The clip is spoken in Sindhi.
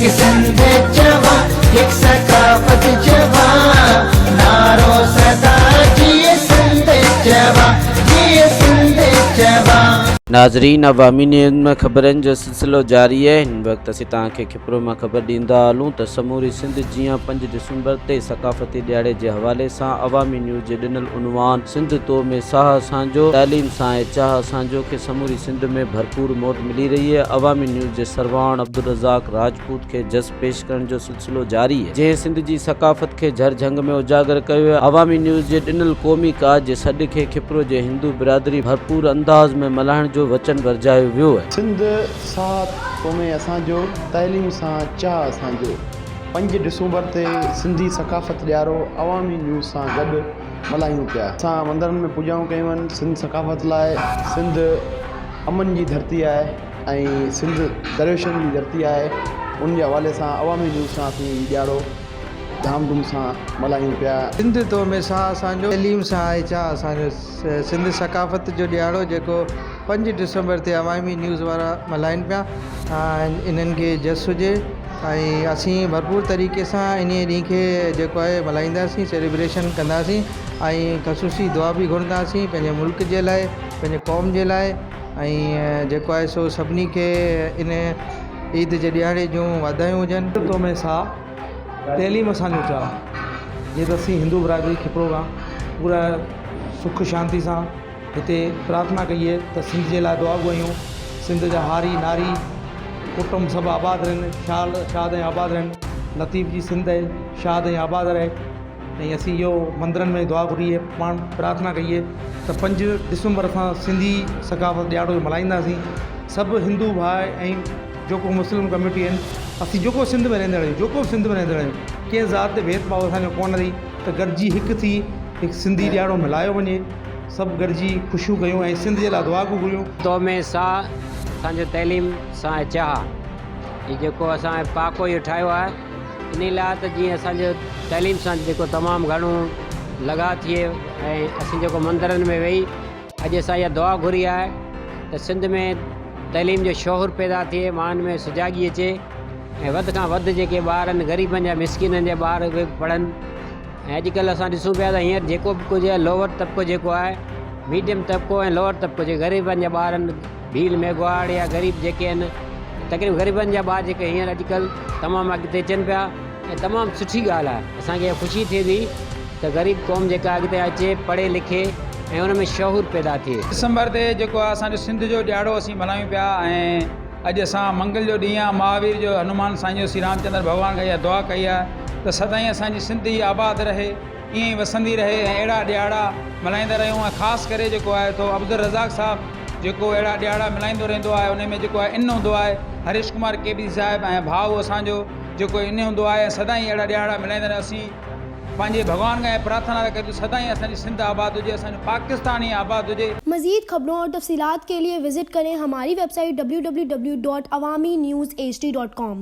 هڪ سنڌ چوان، هڪ ثقافت چوان، نعرو سدا جيئي سنڌ چوان، جيئي سنڌ چوان. ناظرين عوامي نيوز ۾ خبرن جو سلسلو جاري آهي هن وقت اسين توهان کي کپرو مان خبر ڏيندا هلون ته سموري سنڌ جيان پنج ڊسمبر تي ثقافتي ڏهاڙي جي حوالي سان عوامي نيوز جي ڏنل عنوان سنڌ تو ۾ ساهه اسان جو، تعليم سان آهي چاهه اسان جو کي سموري سنڌ ۾ ڀرپور موٽ ملي رهي آهي، عوامي نيوز جي سرواڻ عبدالرزاق راجپوت کي جس پيش ڪرڻ جو سلسلو جاري آهي، جنهن سنڌ جي ثقافت کي جھر جھنگ ۾ اجاگر ڪيو آهي، عوامي نيوز جي ڏنل قومي ڪاز جي سڏ کي کپرو جي هندو برادري ڀرپور انداز ۾ ملهائڻ جو وچن ورجايو ويو آهي. سنڌ ساهه تو ۾ اسان جو، تعليم سان چاهه اسان جو. پنج ڊسمبر تي سنڌي ثقافت ڏيارو عوامي نيوز سان گڏ ملهايون پيا. اسان مندرن ۾ پوڄائون ڪيون آهن سنڌ ثقافت لاء سنڌ امن جي ڌرتي آهي ۽ سنڌ درويشن جي ڌرتي آهي ان جي حوالي سان عوامي نيوز سان اسين هي ڏيارو ڌام ڌوم سان ملهايون پيا. سنڌ تو ۾ ساهه اسان جو، تعليم سان آهي چاهه اسان جو. سنڌ ثقافت جو ڏهاڙو جيڪو پنج ڊسمبر تي عوامي نيوز وارا ملهائين پيا انهن کي جس هجي ۽ اسين ڀرپور طريقي سان انهي ڏينهن کي جيڪو آهي ملهائينداسين سيليبريشن ڪنداسين ۽ خصوصي دعا به گهرنداسين پنهنجي ملڪ جي لاء پنهنجي قوم جي لاء ۽ جيڪو آهي سو سڀني کي ان عيد جي ڏهاڙي جون واڌايون هجن. تو ۾ ساهه تعليم اسان جو چاهه جيئن ته اسين هندو برادري کپرو کان پورا سک شانتي سان هتي پرارٿنا ڪئي آهي ته سنڌ جي لاء دعا گهريون سنڌ جا هاري ناري ڪٽنب سڀ آباد رهن شال شاد ۽ آباد رهن لطيف جي سنڌ آهي شاد ۽ آباد رهي ۽ اسين اهو مندرن ۾ دعا گهري آهي پاڻ پرارٿنا ڪئي آهي ته پنج ڊسمبر اسان سنڌي ثقافت ڏهاڙو ملهائينداسين سڀ هندو ڀاء ۽ جيڪو مسلم ڪميونٽي آهن اسين جيڪو سنڌ ۾ رهندڙ آهيون جيڪو به سنڌ ۾ رهندڙ آهيون ڪنهن ذات تي ڀيد ڀاء اسانجو ڪونه رهي ته گڏجي هڪ ٿي هڪ سنڌي ڏهاڙو ملهايو وڃي سڀ گڏجي خوشيون ڪيون ۽ سنڌ جي لاء دعا گون گهريون. تو ۾ ساهه اسان جو تعليم سان آهي چاهه هي جيڪو اسان پهاڪو اهو ٺاهيو آهي انهي لاء ته جيئن اسان جو تعليم سان جيڪو تمام گهڻو لڳاء ٿئي ۽ اسين جيڪو مندرن ۾ ويهي اڄ اسان اها دعا گهري آهي ته سنڌ ۾ تعليم جو شعور پيدا ٿئي، ماڻهن ۾ سجاڳي اچي ۽ وڌ کان وڌ جيڪي ٻار آهن غريبن جا مسڪينن جا ٻار اهي به پڙهن ۽ اڄڪلهه اسان ڏسون پيا ته هينئر جيڪو به ڪجهه آهي لوئر طبقو جيڪو آهي ميڊيم طبقو ۽ لوئر طبقو جيڪي غريبن جا ٻار آهن ڀيل ميگهواڙ يا غريب جيڪي آهن تقريبن غريبن جا ٻار جيڪي هينئر اڄڪلهه تمام اڳتي اچن پيا ۽ تمام سٺي ڳالهه آهي اسان کي اها خوشي ٿئي ٿي ته غريب قوم جيڪا اڳتي اچي پڙهي لکي ۽ ان ۾ شعور پيدا ٿئي. ڊسمبر تي جيڪو آهي اسان جو سنڌ جو ڏهاڙو اسين ملهايون پيا ۽ اڄ اسان منگل جو ڏينهن آهي مهاوير جو هنومان سائين جو سري رامچندر ڀڳوان کان اها دعا ڪئي آهي ته سدائين اسان جي سنڌ ئي آباد رهي ائين ئي وسندي رهي ۽ اهڙا ڏهاڙا ملهائيندا رهيون ۽ خاص ڪري جيڪو آهي ٿو عبدالرزاق صاحب جيڪو اهڙا ڏهاڙا ملهائيندو رهندو آهي ان ۾ جيڪو آهي ان هوندو آهي هريش ڪمار ڪي بي صاحب ۽ ڀاء اسان جو جيڪو ان هوندو آهي ۽ سدائين اهڙا ڏهاڙا ملهائيندا رهيون اسين پنهنجي ڀڳوان کان اها پرارٿنا ٿا ڪريون ته سدائين اسان جي سنڌ آباد هجي اسان جو پاڪستان ئي آباد هجي. مزيد خبرون اور تفصيلات کے لئے وزٽ ڪرين ھماري web site www.awamiNewsHD.com.